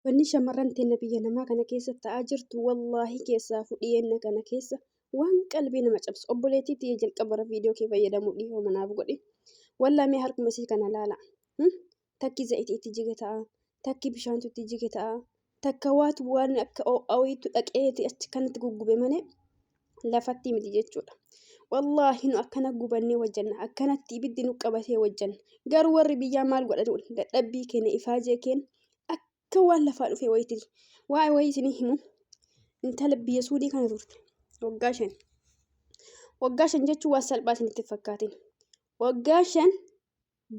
Wanni shamarran teenna biyya namaa kana keessa ta'aa jirtu wallaahi keessaafu dhiyeenna kana keessa waan qalbii nama cabsu. Obboleettii tiyya jalqabarra viidiyoo kee fayyadamuu dhiifama naaf godhi. Wallaa mee harkuma isii kana laala. Takki zayitii itti jige ta'a. Takki bishaantu itti jige ta'a. Takka waatu waan akka ho'a wayiitu dhaqeeti achi kanatti guggube malee lafatti miti jechuudha. Wallaahi nu akkana gubannee wajjanna akkanatti ibiddi nu qabatee wajjanna. Garuu warri biyyaa maal godhan dadhabbii keenya ifaajee keenya akka waan lafaa dhufee wayiiti. Waa'ee wayii isinii himu intala biyya Suudii kana turte waggaa 5. Waggaa 5 jechuun waan salphaa isinitti hin fakkaatin. Waggaa 5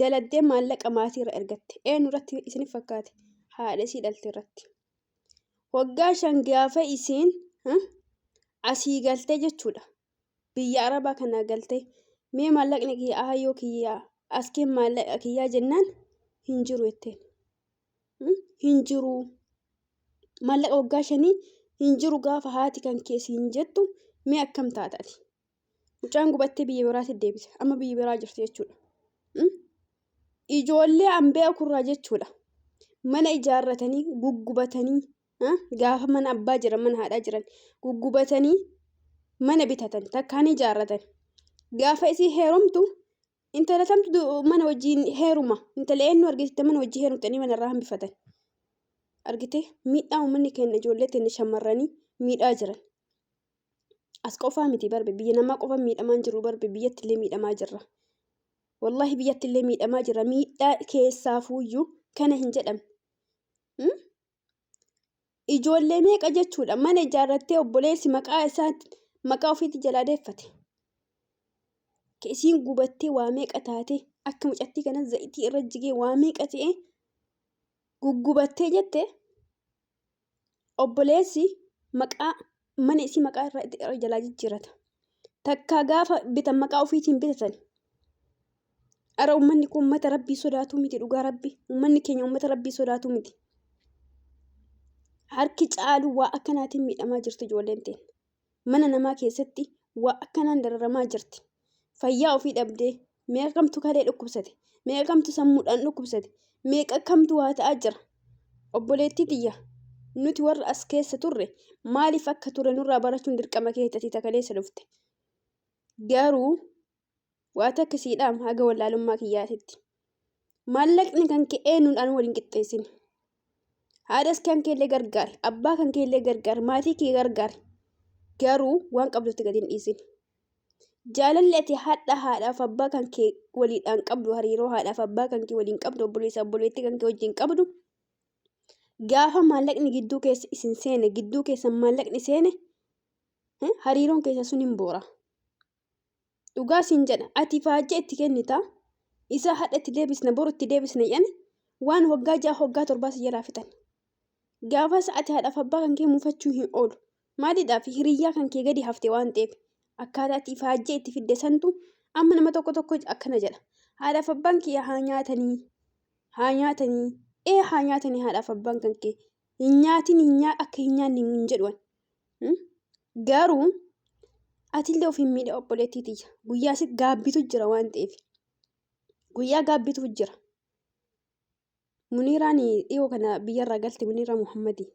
daladdee maallaqa maatii irra ergatte. Eenyu irratti isinif fakkaate? Haadha isii dhalte irratti. Waggaa 5 gaafa isiin asii galtee jechuudha. Biyya Arabaa kanaa galtee mee maallaqni kiyya ahayyoo kiyya as kee maallaqa kiyyaa jennaan hin jiru jetteen. Hin jiru. Maallaqa waggaa 5 hin jiru gaafa haati kan kee siin jettu mee akkam taata ati? Mucaan gubattee biyya biraatti deebite. Amma biyya biraa jirti jechuudha. Ijoollee an beekurraa jechuudha. Mana ijaarratanii guggubatanii gaafa mana abbaa jiran mana haadhaa jiran guggubatanii mana bitatan takkaan ijaarratan. Gaafa isii heerumtu intala tamtu mana wajjin heeruma. Intala eenyu argite mana wajjin heerumtanii mana irraa hambifatan. Argite miidhaa uummanni keenya ijoollee teenya shamarranii miidhaa jiran. As qofaa miti barbe biyya namaa qofa miidhamaa hin jirru barbe biyyatti illee miidhamaa jirra. Wallaahi biyyatti illee miidhamaa jirra. Miidhaa keessaafuuyyuu kana hin jedhamne. Ijoollee meeqa jechuudha mana ijaarrattee obboleessi maqaa isaa maqaa ofiitti jalaa deeffate. Ka isiin gubattee waa meeqa taate akka mucattii kana zayitii irra jigee waa meeqa ta'e guggubattee jette obboleessi maqaa mana isii maqaa irra irra jalaa jijjiirata. Takkaa gaafa bitan maqaa ofiitiin bitatan. Ara uummanni kun uummata rabbii sodaatuu miti dhugaa rabbi. Uummanni keenya uummata rabbii sodaatuu miti. Harki caalu waa akkanaatiin miidhamaa jirti ijoolleen teen. Mana namaa keessatti waa akkanaan dararamaa jirti. Fayyaa ofii dhabdee meeqa kamtu kalee dhukkubsate, meeqa kamtu sammuudhaan dhukkubsate, meeqa kamtu waa ta'aa jira. Obboleettii tiyya nuti warra as keessa turre maaliif akka turre nurraa barachuun dirqama keeti ati takaleessa dhufte. Garuu waa takka sii dhaama haga wallaalummaa kiyyaatitti. Maallaqni kan kee eenyuudhaan wal hin qixxeessin. Haadhas kan kee illee gargaari, abbaa kan kee illee gargaari, maatii kee gargaari. Garuu waan qabdutti gadi hin dhiisin. Jaalalli ati hadha haadhaaf abbaa kan kee waliidhaan qabdu, hariiroo haadhaaf abbaa kan kee waliin qabdu, obboleessa obboleettii kan kee wajjin qabdu, gaafa maallaqni gidduu keessa isin seene, gidduu keessa maallaqni seene, hariiroon keessa sun hin boora. Dhugaa siin jedha ati faajjee itti kennita isaa hadha itti deebisna boru itti deebisna jedhani waan waggaa 6 waggaa 7 si jalaa fixan. Gaafas ati haadhaaf abbaa kan kee mufachuu hin oolu. Maaliidhaaf hiriyyaa kan kee gadi hafte waan ta'eef akkaataa ati faajjee itti fidde santu amma nama tokko tokko akkana jedha. Haadhaaf abbaan kiyya haa nyaatanii haa nyaatanii ee haa nyaatanii haadhaaf abbaan kan kee hin nyaatin hin nyaa akka hin nyaanne hin jedhu ani. Garuu atillee of hin miidhe obboleettii tiyya. Guyyaa si gaabbitu jira waan ta'eef. Guyyaa gaabbitu jira. Muniiraan dhiyoo kana biyyarraa galte Muniiraa Muhammadii.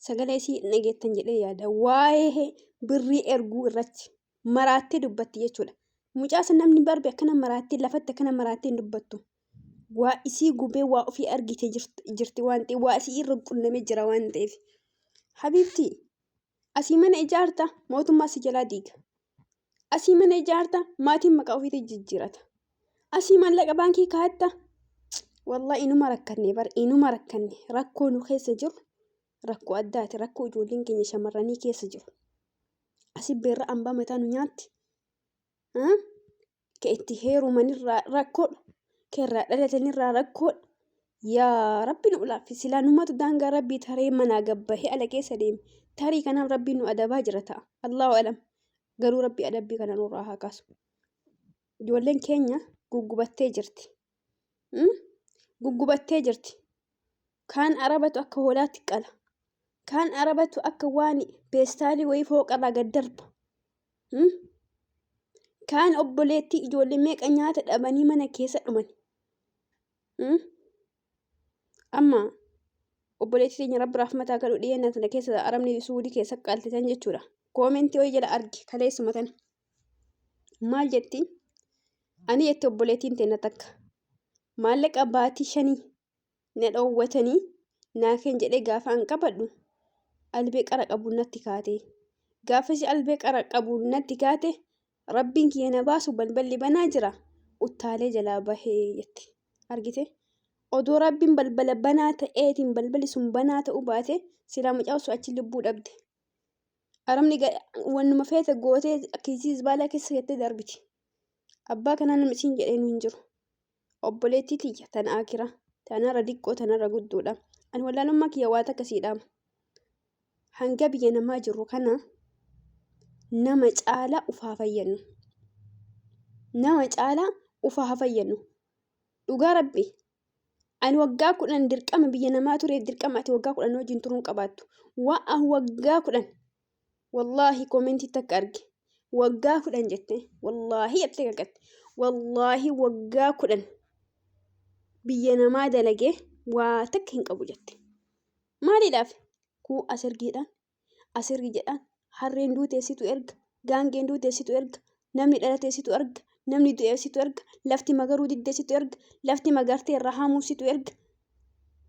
Sagalee isii dhageettan jedhee yaada. Waa'ee birrii erguu irratti maraattee dubbatti jechuudha. Mucaa san namni barbe akkana maraattee lafatti akkana maraattee hin dubbattu. Waa isii gubee waa ofii argite jirti waan ta'eef waa isii irra qunnamee jira waan ta'eef. Habiibtii asii mana ijaarta mootummaa si jalaa diiga. Asii mana ijaarta maatiin maqaa ofiitti jijjiirata. Asii maallaqa baankii kaa'atta. Wallahi inuma rakkanne bar inuma rakkanne rakkoo nu keessa jiru rakkoo addaati rakkoo ijoolleen keenya shamarranii keessa jiru. Asii beerra ambaa mataa nu nyaatti. Ka itti heerumanirraa rakkoodha. Ka irraa dhalatanirraa rakkoodha. Yaa Rabbi nu laaffi silaa numatu daangaa Rabbii taree manaa gabbahee ala keessa deeme. Tarii kanaaf Rabbiin nu adabaa jira ta'a. Allahu alam. Garuu Rabbi adabbii kana nurraa haa kaasu. Ijoolleen keenya guggubattee jirti. Guggubattee jirti. Kaan arabatu akka hoolaatti qala. Kaan arabatu akka waan peestaalii wayii fooqarraa gad darba. Kaan obboleettii ijoollee meeqa nyaata dhabanii mana keessa dhuman. Amma Obboleettii teenya Rabbi rahmataa godhu dhiyeenya tana keessa Arabni Suudii keessa qalte tan jechuudha. Koomentii wayii jala arge kaleessuma tana. Maal jetti? Ani jette obboleettiin teenna takka. Maallaqa baatii shanii na dhoowwatanii naa kenn jedhee gaafa an qabadhu albee qara qabuun natti kaate. Gaafa ishee albee qara qabuun natti kaate Rabbiin kiyya na baasu balballi banaa jira uttaalee jalaa bahee jette. Argite? Odoo Rabbiin balbala banaa ta'eetiin balballi sun banaa ta'uu baate silaa mucaan sun achi lubbuu dhabde. Arabni wannuma feete gootee kiisii zibaalaa keessa jettee darbiti. Abbaa kanaa namni isiin jedheen hin jiru. Obboleettii tiyya tan aakiraa tanarra diqqoo tanarra guddoodha. Ani wallaalummaa kiyya waa takka sii dhaama. Hanga biyya namaa jirru kana nama caalaa ufaa fayyannu. Nama caalaa ufaa fayyannu. Dhugaa Rabbi ani waggaa 10 dirqama biyya namaa tureef dirqama ati waggaa 10 wajjin turuun qabaattu. Waa an waggaa 10 wallaahi koomentii takka arge waggaa 10 jette wallaahi jettee kakatte wallaahi waggaa 10 biyya namaa dalagee waa takka hin qabu jette. Maaliidhaaf? Kuu as ergiidhaan as ergi jedhaan harreen duutee situ erga gaangeen duutee situ erga namni dhalatee situ erga namni du'ee situ erga lafti magaruu diddee situ erga lafti magartee irraa haamuu situ erga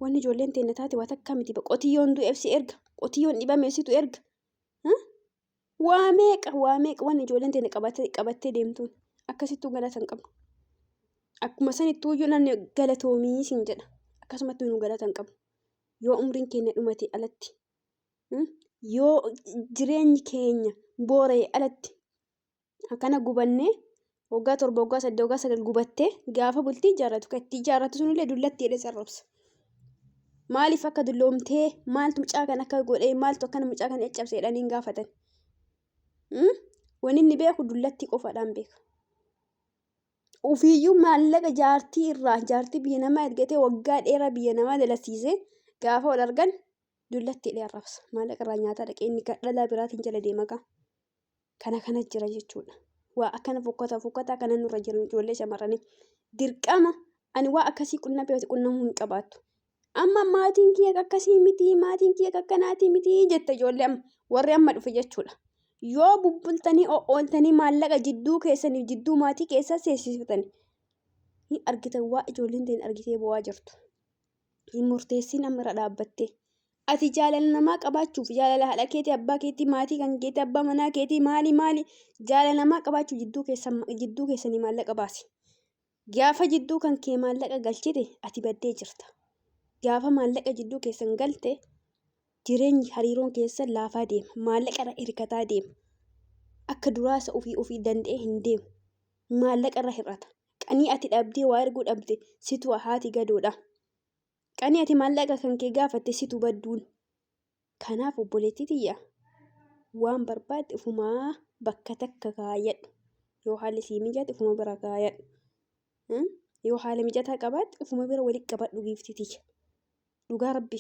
wanni ijoolleen teenna taate waa takkaa miti qotiyyoon du'eef si erga qotiyyoon dhibame situ erga waa meeqa waa meeqa wanni ijoolleen teenna qabattee deemtuun akkasittuu galata hin qabnu akkuma sanittuu iyyuu namni galatoomii siin jedha akkasumatti nu galata hin qabnu yoo umriin keenya dhumate alatti yoo jireenyi keenya boora'e alatti akkana gubannee waggaa 7 waggaa 8 waggaa 9 gubattee gaafa bultii ijaarratu kan itti ijaarratu sunillee dullatti jedhee sarrabsa. Maaliif akka dulloomtee maaltu mucaa kan akka godhee maaltu akkana mucaa kana caccabse jedhanii hin gaafatan. Wanni inni beeku dullattii qofaadhaan beeka. Ofiiyyuu maallaqa jaartii irraa jaartii biyya namaa ergatee waggaa dheeraa biyya namaa dalasiisee gaafa wal argan dullatti jedhee arrabsa. Maallaqa irraa nyaataa dhaqee inni dhalaa biraatiin jala deema gaa. Kana kana jira jechuudha. Waa akkana fokkataa fokkataa kana nurra jiran ijoollee shamarranii. Dirqama ani waa akkasii qunnamee ati qunnamuu hin qabaattu. Amma maatiin kiyya akkasii miti maatiin kiyya akkanaatii miti jette ijoollee amma warri amma dhufe jechuudha. Yoo bubbultanii o'ooltanii maallaqa jidduu keessaniif jidduu maatii keessaa seensifatan hin argitan waa ijoolleen ta'in argitee bo'aa jirtu. Hin murteessin amma irra dhaabbattee. Ati jaalala namaa qabaachuuf jaalala haadha keetii abbaa keetii maatii kan keetii abbaa manaa keetii maali maali jaalala namaa qabaachuuf jidduu keessan jidduu keessanii maallaqa baasi. Gaafa jidduu kan kee maallaqa galchite ati baddee jirta. Gaafa maallaqa jidduu keessan galte jireenyi hariiroon keessan laafaa deema. Maallaqa irra hirkataa deema. Akka duraa isa ofii ofii danda'ee hin deemu. Maallaqa irra hir'ata. Qanii ati dhabdee waa erguu dhabde situ haati gadoodha. Qanii ati maallaqa kan kee gaafatte situ badduun. Kanaaf obboleettii tiyya waan barbaadde ufumaa bakka takka kaayadhu. Yoo haalli sii mijate ufuma bira kaayadhu. Yoo haala mijataa qabaatte ufuma bira walitti qabadhu giiftii tiyya. Dhugaa rabbi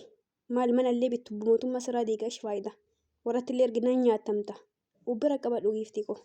maal mana illee bittu mootummaa sirraa diiga ishi faayidaa. Warratti illee erginaan nyaatamta. Uf bira qabadhu giiftii koo.